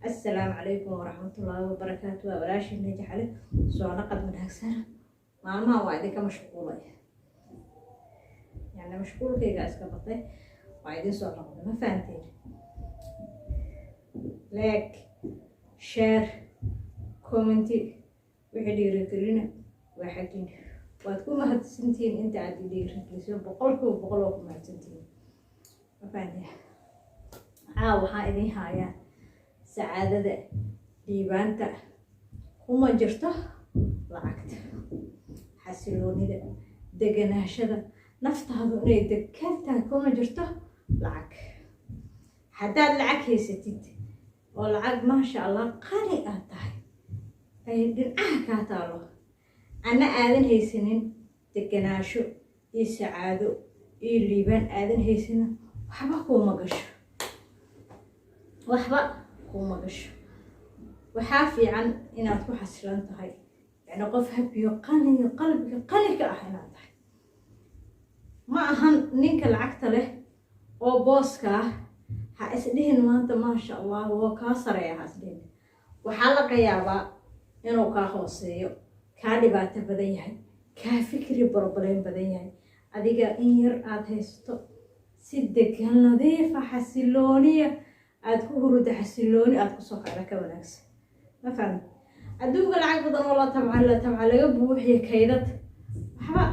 Asalaamu calaykum waraxmatullaahi wabarakaatu. Waa walaashiina Jacale. Soo naqad wanaagsan. Maalmahan waa idinka mashquulay, yani mashquulkayga iska batay. Waa idin soo noqday, ma fahanteen? Like, share, comment, wixii dhiirigelina waa xaggiina. Waad ku mahadsantihiin inta aad i dhiirigeliso, 100% waa ku mahadsantihiin, ma fahanteen? Caawa waxaa idin hayaa sacaadada dhiibaanta kuma jirto lacagta, xasiloonida, deganaashada naftaadu inay degan tahay kuma jirto lacag. Haddaad lacag haysatid oo lacag, maasha Allah, qani aad tahay, ay dhinacaha kaa taalo, ana aadan haysanin deganaasho iyo sacaado iyo liibaan aadan haysanin, waxba kuuma gasho, waxba kuuma gasho. Waxaa fiican inaad ku xasilan tahay, yacni qof habiyo, qaniyo, qalbiga qani ka ah inaad tahay. Ma ahan ninka lacagta leh oo booska ah ha isdhihin maanta maasha Allah woo kaa sareeya, ha isdhihin. Waxaa laga yaabaa inuu kaa hooseeyo, kaa dhibaato badan yahay, kaa fikri problem badan yahay. Adiga in yar aada haysato, si degan, nadiifa, xasilooniya aada ku huruda, xasilooni aada kusoo kacda ka wanaagsan, ma fahmi? Adduunka lacag badan oo la tabca, la tabca, laga buuxiyo kaydad, waxba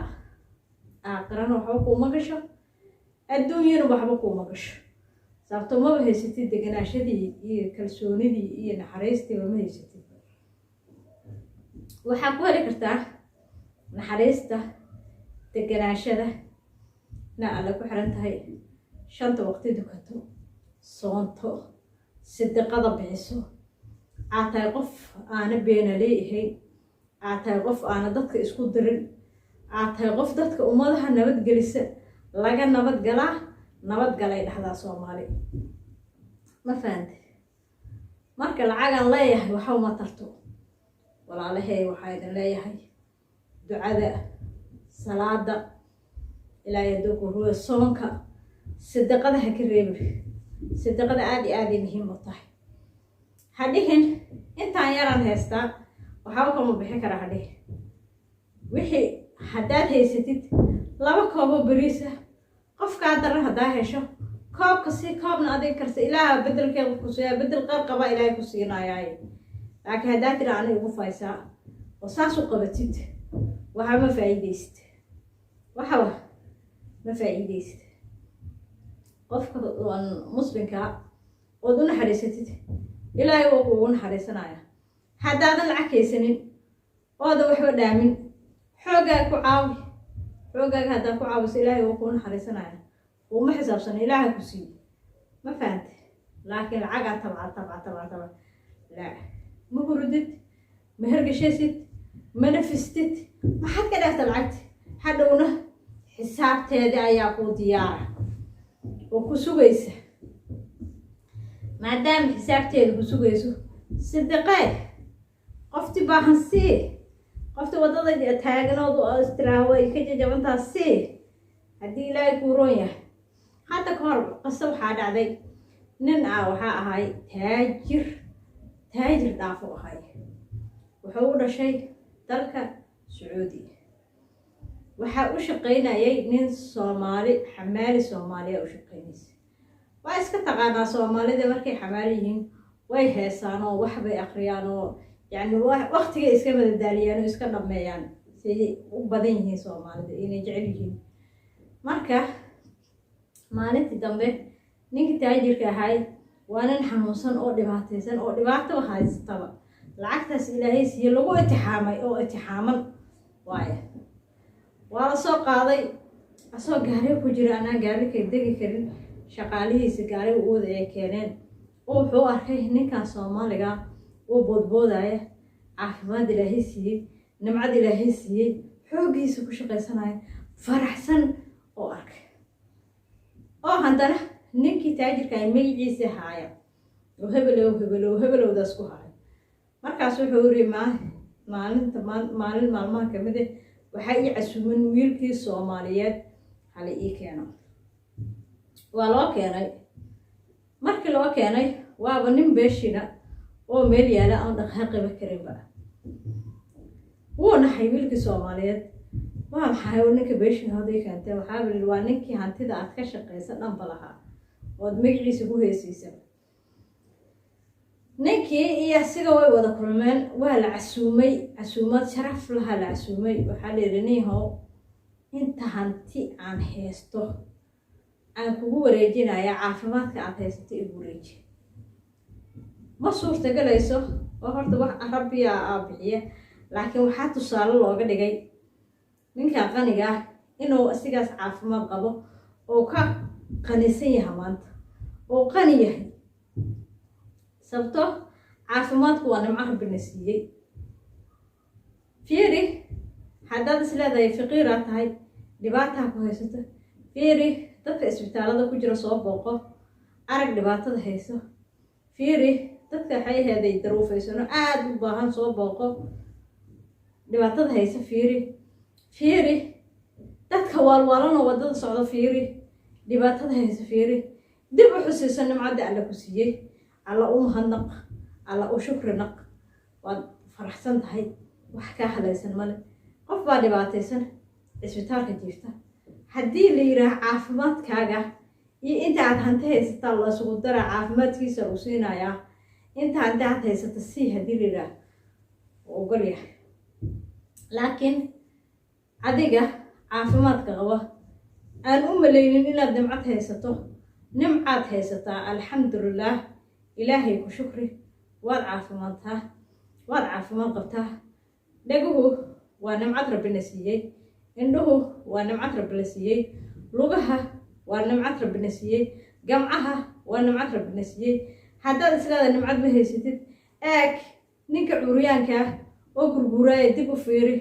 aakhirana waxba kuuma gasho, adduunyana waxba kuuma gasho. Sababto maba haysatid deganaashadii iyo kalsoonidii iyo naxariistiiba ma haysatid. Waxaa ku heli kartaa naxariista, deganaashada na alle ku xiran tahay, shanta waqti dukato, soonto, sidiqada bixiso, aad tahay qof aana beenaley ahayn, aad tahay qof aana dadka isku dirin, aad tahay qof dadka ummadaha nabadgelisa. Laga nabadgalaa nabadgalay dhahdaa Soomaali, ma fahante? Marka lacagaan leeyahay waxa uma tarto. Walaalahey, waxaa idin leeyahay ducada, salaada, ilaahay hadduu ku ruwa, soonka, sidiqada ha ka reebin. Sidiqada aada iyo aaday muhiim u tahay. Ha dhihin intaan yaraan haystaa, waxba kama bixin karaa, ha dhihin. Wixii haddaad haysatid laba kooboo beriisa, qofkaa daran haddaa hesho, koobka si koobna adiga karsa, Ilaaha bedelkeeda ku siiya, bedel qeyr qabaa Ilaahay ku siinaayaaye. Laakiin haddaa tira ani igu faysaa oo saas u qabatid, waxa ma faa'iidaysid, waxaba ma faa'iidaysid. Qofka muslimkaa ood u naxariisatid, Ilaahay waa kuugu naxariisanaya. Haddaadan lacag haysanin oodan waxba dhaamin, xooggaaga ku caawi. Xooggaaga haddaa ku caawiso, Ilaahay waa kuu naxariisanaya, kuuma xisaabsana, Ilaaha ku siiye, ma fahante? Laakiin lacagaa tabca, tabca, tabca, tabca, laa ma hurudid, ma hergashaysid, ma nafistid, maxaad ka dheefta lacagti? Hadhowna xisaabteedii ayaa kuu diyaara oo ku sugaysa. Maadaama xisaabteeda ku sugayso, sidiqee, qofti baahan sii, qofti waddada taaganoodu istiraaho ay ka jajabantaa sii, haddii Ilaahay kuu roon yahay. Hadda ka hor qiso waxaa dhacday, nin ah waxaa ahay taajir, taajir dhaafo ahay. Wuxuu u dhashay dalka Sacuudi. Waxaa u shaqaynayay nin Soomaali, xamaali Soomaaliya u shaqaynaysa. Waa iska taqaanaa Soomaalida markay xamaali yihiin, way heesaan oo waxbay akriyaan oo yacni waqtigay iska madadaaliyaan oo iska dhameeyaan, siay u badan yihiin Soomaalida inay jecel yihiin. Marka maalintii dambe ninkii taajirka ahay waa nin xanuunsan oo dhibaataysan oo dhibaataba haystaba, lacagtaas Ilaahay siiye lagu itixaamay oo itixaaman waaye. Waa la soo qaaday asoo gaariga ku jira, anaan gaari ka degi karin, shaqaalihiisa gaariga u wada ay keeneen. Oo wuxuu arkay ninkan Soomaaliga oo boodboodaya, caafimaad Ilaahay siiyey, nimcad Ilaahay siiyey, xooggiisa ku shaqaysanaya, faraxsan oo arkay, oo haddana ninkii taajirka ay magaciisa haaya oo hebelow, hebelow, hebelowdaas ku haaya. Markaas wuxuu yiri, maalinta maalin maalmaha kamid ah waxaa ii casuuman wiilkii Soomaaliyeed, hala ii keeno. Waa loo keenay. Markii loo keenay, waaba nin beeshina oo meel yaala, aan dhaqaaqiba karinba. Wuu naxay wiilkii Soomaaliyeed. "Waa maxay ninka beeshina hoday keentay?" Waxaaba lihi, "Waa ninkii hantida aad ka shaqaysa dhanba lahaa ood magaciisa ku heesiisa." Ninkii iyo asiga way wada kulmeen. Waa la casuumay, casuumad sharaf lahaa la casuumay. Waxaa la yidhi, "Niihow, inta hanti aan haysto aan kugu wareejinaya, caafimaadka aad haysato igu wareeji." Ma suurtagalayso oo horta wax Rabbiya aa bixiya, laakiin waxaa tusaale looga dhigay ninka qaniga ah inuu asigaas caafimaad qabo oo ka qanisan yahay maanta oo qani yahay, sababto caafimaadku waa nimco Rabbina siiyey. Fiiri, haddaad is leedahay faqiiraa tahay, dhibaataa ku haysato, fiiri dadka isbitaalada ku jira, soo booqo, arag dhibaatada hayso. Fiiri dadka waxay aheeday daruufaysano aada u baahan, soo booqo, dhibaatada hayso fiiri. Fiiri dadka waalwaalanoo waddada socdo, fiiri dhibaatada hayso, fiiri. Dib u xusiiso nimcadda Alla ku siiyey. Alla u mahadnaq, Alla u shukri naq. Waad faraxsan tahay, wax kaa halaysan male. Qof baa dhibaataysan, cisbitaalka jiifta. Haddii la yidhaaha caafimaadkaaga iyo inta aad hanti haysataa la isugu daraa, caafimaadkiisa lagu siinayaa, inta hanti aad haysata sii haddii la yidhaah, ogol yahay. Laakiin adiga caafimaadka qaba aan u malaynin inaad nimcad haysato. Nimcaad haysataa, alxamdulilaah, Ilaahay ku shukri. Waad caafimaadtaa, waad caafimaad qabtaa. Dhaguhu waa nimcad Rabbina siiyey, indhuhu waa nimcad Rabbina siiyey, lugaha waa nimcad Rabbina siiyey, gamcaha waa nimcad Rabbina siiyey. Haddaad isleedahay nimcad ma haysatid, eeg ninka cuuryaanka ah oo gurguuraaya, dib u fiiri,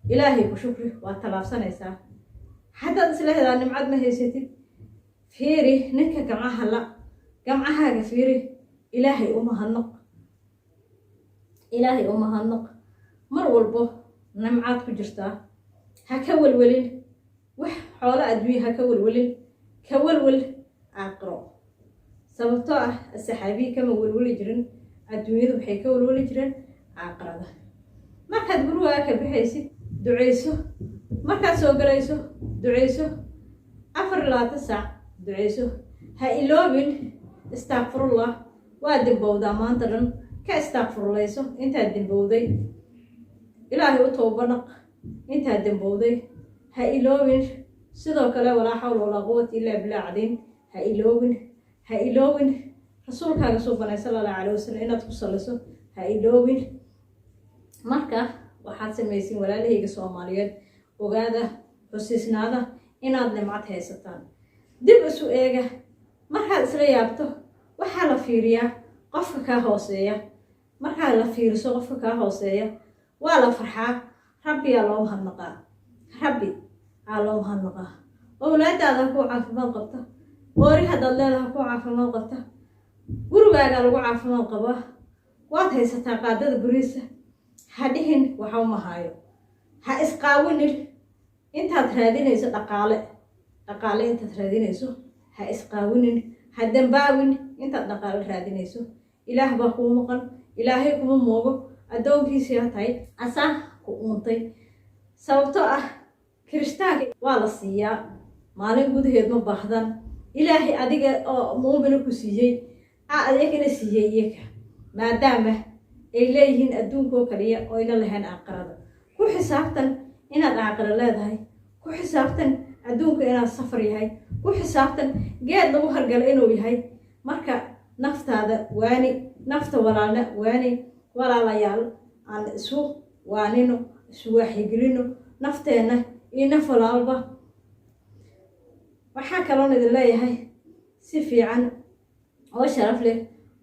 Ilaahay ku shukri, waad tallaabsanaysaa. Haddaad isleedahay nimcad ma haysatid, fiiri ninka gamcaha la, gamcahaaga fiiri, Ilaahay u mahadnaq, Ilaahay u mahadnaq. Mar walbo nimcaad ku jirtaa. Ha ka welwelin wax xoolo adduunya, ha ka welwelin, ka welwel aakhiro. Sababtoo ah saxaabiyi kama welweli jirin adduunyadu, waxay ka welweli jireen aakhirada. Markaad gurigaaga ka baxaysid, duceyso. Markaad soo galayso, duceyso. 24 saac duceyso. Ha iloobin istaaqfirullah. Waa dembowdaa maanta dhan, ka istaaqfurlayso intaad dembowday. Ilaahay u towbanaq intaad dembowday. Ha iloobin sidoo kale walaa xawla walaa quwata illaa billah cadiim. Ha iloobin, ha iloobin rasuulkaaga suubanay sala Allahu calay wasalam inaad ku salliso. Ha iloobin. Marka waxaad samaysiin, walaalahayga Soomaaliyeed, ogaada, xusiisnaada inaad nimcad haysataan. Dib isu eega. Markaad isla yaabto, waxaa la fiiriyaa qofka kaa hooseeya. Markaad la fiiriso qofka kaa hooseeya, waa la farxaa, Rabbiyaa loo mahadnaqaa, Rabbi aa loo mahadnaqaa. Owlaadaada ku caafimaad qabta, oori haddaad leedaha ku caafimaad qabta, gurigaagaa lagu caafimaad qabaa, waad haysataa qaadada buriisa. Ha dhihin waxa uma haayo. Ha isqaawinin intaad raadinayso dhaqaale. Dhaqaale intaad raadinayso ha isqaawinin, ha dambaawin intaad dhaqaale raadinayso. Ilaah baa kuu maqan, Ilaahay kuma moogo, addoonkiisiyaa tahay, asaa ku uuntay. Sababtoo ah kirishtaanka waa la siiyaa, maalin gudaheed ma baahdan. Ilaahay adiga oo muumina ku siiyey a ayagana siiyey iyaga, maadaama ay leeyihiin adduunkoo kaliya oo ayna lahayn aaqirada. Ku xisaabtan inaad aaqiro leedahay. Ku xisaabtan adduunka inaad safar yahay. Ku xisaabtan geed lagu hargalo inuu yahay. Marka naftaada waani, nafta walaalna waani. Walaalayaal, aan isu waanino, isu waaxigelino nafteenna iyo naf walaalba. Waxaa kaloon idin leeyahay, si fiican oo sharaf leh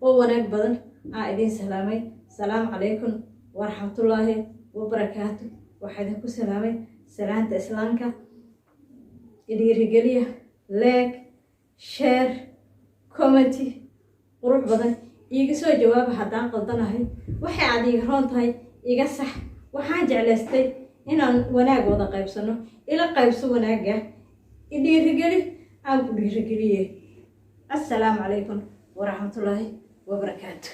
Oo wanaag badan aa idiin salaamay. Salaamu calaykum waraxmatullaahi wabarakaatu. Waxaa idinku salaamay salaanta Islaamka. Dhiirigeliya, like, share, comment qurux badan iiga soo jawaaba haddaan qaldanahay. Waxay aad iiga roon tahay iga sax. Waxaan jeclaystay inaan wanaag wada qaybsano. Ila qaybso wanaagga, idhiirigeli, aan ku dhiirigeliye. Assalaamu calaykum waraxmatullaahi wabarakaatu.